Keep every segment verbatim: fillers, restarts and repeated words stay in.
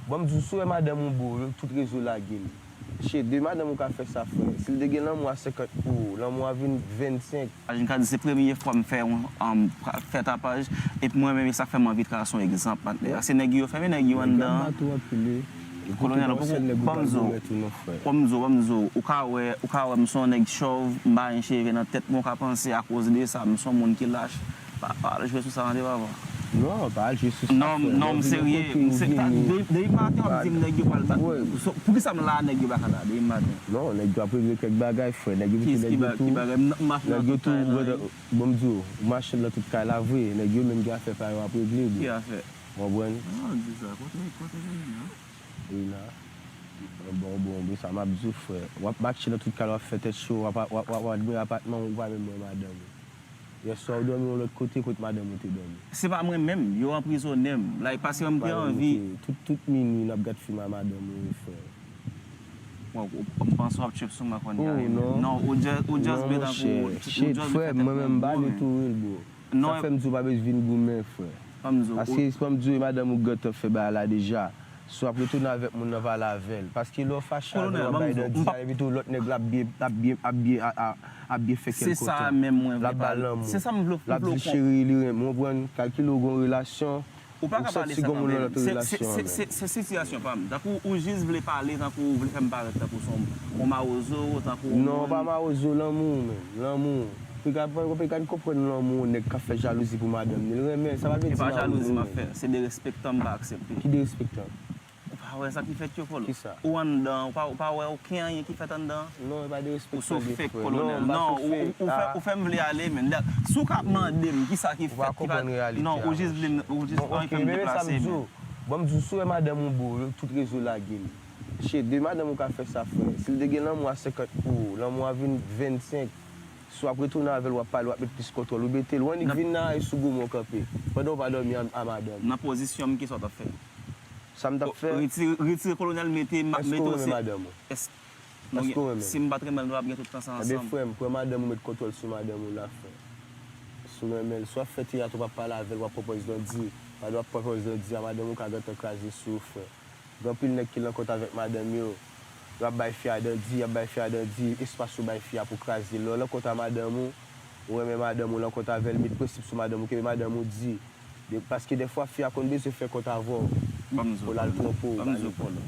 Bon, m di w, si w wè madanm ou bo, tout rezo lage l. Shit, de madanm ou ka fè sa, frè. Si l te gen lanmou a senkant pou ou, lanmou a vin vennsenk. Imajine ka di se premye fwa m fè yon, um, fè tapaj, epi mwen menm, e sa k fè m anvi trase yon egzanp, patnè. Se nèg yo fèmen, nèg yo anndan. Kolonèl, ou poko, ban m di w, ban m di w, ban m di w, ou ka wè, ou ka wè m se yon nèg chòv, m pa gen cheve nan tèt mwen, ou ka panse akoz de sa, m se yon moun ki lach. Pa, pa al jwe sou sa tande, papa. Non, pa al jwe sou sa, frè. Non, non, m serye. M se, ta, de, depi maten, w ap di m nèg yo pral bat. So, poukisa m la, nèg yo pa ka la, depi maten? Non, nèg yo ap regle kèk bagay, frè. Nèg yo mete nèg yo tou. Nèg yo tou, bon, m di w, ou mache nan tout kay la vre. Nèg yo menm gen afè pa yo ap regle, bro. Ki afè? Ou konprann? Non, di sa. Kote, kote Rina? Rina. Bon, bon, bon, sa m ap di w, frè. W ap mache nan tout kay la, w ap fè tèt cho, w ap, w ap, w ap, w ap admire apatman w, ou pa menm wè madanm ou. Yèswa ou dòmi yon lòt kote kot madanm ou te dòmi. Se pa mwen menm, yo anprizonnen m. Like, paske m te anvi. Tout, tout minwi n ap gad fim a madanm ou wi frè. Bon, ou, ou, m panse w ap trip sou mwen kounye a wi. Oh, non. Non, ou just, ou just vle tankou, ou just vle fè tèt mwen gwo, men. Shit, frè, mwen menm m pa vle tou real, bro. Non. Sa fè m di w pa bezwen vin goumen, frè. Ban m di w. Paske, ban m di w, e madanm ou gentan fè bagay la deja. Si w ap retounen avèk moun nan, pale avè l. Paske lè w fache avè l, w ap bay dandi a, epi tou lòt nèg la ap byen, ap byen, ap byen, a, a, ap byen fè kè l kontan. Se sa menm mwen vle pale. L ap ba l lanmou. Se sa m vle, l ap di l cheri li renmen w, ou konprann? Kalkile w gen yon relasyon, ou santi gen yon moun nan lòt relasyon an menm. Se sitiyasyon pa m. Tankou ou jis vle pale, tankou ou vle fè m parèt tankou se yon mawozo, tankou yon moun. Non, pa mawozo, lanmou menm, lanmou. Pika, pika n konprann lanmou yon nèg k ap fè jalouzi pou madanm li. L renmen l, sa pa vle di mawozo menm. E pa jalouzi m ap fè, se derespektan m pa aksepte. Ki derespektan? Ou pa wè sa ki fèt yo, Polo? Kisa? Ou anndan, ou pa, ou pa wè okenn anyen ki fèt anndan? Non, e pa derespektan de frè. Ou so fake, kolonèl. Non, ou, ou fè, ou fè m vle ale, men. Si w ka ap mande m kisa ki fèt, ki pa. Ou pa konprann reyalite a, monchè. Non, ou jis vle m, ou jis anvi fè m deplase, men. Bon, men sa m di w. Bon, m di w, si w wè madanm ou bo, tout rezo lage l. Shit, de madanm ou ka fè sa, frè. Si l te gen lanmou a senkant pou ou, lanmou a vin vennsenk. Si w ap retounen avè l, w ap pale, w ap met plis kontwòl. Ou mete l, w annik vin nan ray sou goumen w kanpe, pandan w pa dòmi a, a madanm ou. Nan pozisyon m, kisa w t ap fè? Sa m t ap fè? Retire, retire kolonèl, mete, mete w se. Èske w renmen madanm ou? Èske w renmen l? Si m pa t renmen l, nou p ap gen tout tan sa ansanm. Enben, frè m, pran madanm ou, met kontwòl sou madanm ou la, frè. Si w renmen l, si w ap fè teyat, ou p ap pale avè l, w ap pran pòz dandi. Pandan w ap pran pòz dandi a, madanm ou ka gentan kraze sou ou, frè. Gen anpil nèg ki nan kont avèk madanm yo. Yo ap bay fi a dandi, y ap bay fi a dandi, espas yo bay fi a pou kraze l. Lè w nan kont a madanm ou, ou renmen madanm ou, nan kont avè l, met prensip sou madanm ou, kenbe madanm ou di. De, paske dèfwa fi a konn bezwen fè kont avè w pou l al twonpe w pa nenpòt.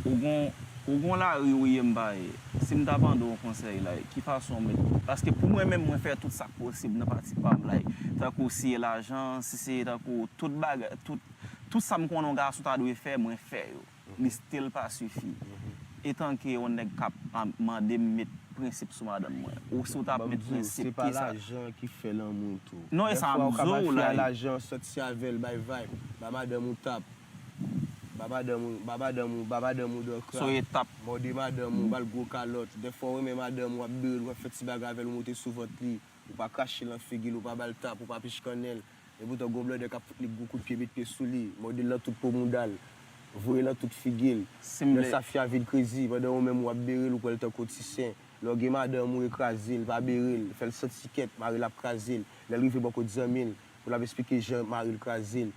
Ou gon, ou gon lari ou ye m pa ye. Si m ta mande w yon konsèy, like, ki fason w met, paske pou mwen menm, mwen fè tout sa k posib nan pati pa m, like, tankou si se lajan, si se tankou tout bagay, tout, tout sa m konnen yon gason ta dwe fè, mwen fè yo. Li still pa sifi. Etanke yon nèg k ap, a, mande m met prensip sou madanm mwen. Ou si w t ap met prensip, kisa? Ban m di w, se pa lajan ki fè lanmou tou. Non, e sa m di w, like. Dèfwa ou ka bay fi a lajan, sòti avè l, bay vibe, ba madanm ou tap. Ba madanm ou, ba madanm ou, ba madanm ou dan krak. Mòde madanm ou, ba l gwo kalòt. Dèfwa ou renmen madanm ou, w ap bere l, w ap fè ti bagay avè l, ou moute sou vant li. Ou pa krache l nan figi l, ou pa ba l tap, ou pa pich kannen l. Epoutan gon blòdè k ap fout li gwo kout pye, met pye sou li, mòde l nan tout po mouda l, voye l nan tout figi l. Lè sa fi a vin krezi, pandan ou menm w ap bere l, ou pran l tankou ti sen. Lè w gen madanm ou, e kraze l, pa bere l, fè l santi kèt, mare l ap kraze l. Lè l rive bò kot zanmi l, pou l ap esplike jan mari l kraze l.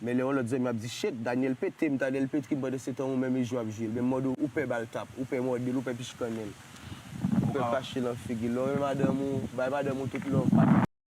Men lè yon lòt zanmi ap di, shit, Daniel pete m, Daniel pete m, pandansetan ou menm e jwe w ap jwe l. Menm mòde ou pè ba l tap, ou pè mòde l, ou pè pich kannen l. Ou pè krache l nan figi l. Lè w renmen madanm ou, bay madanm ou tout love, pa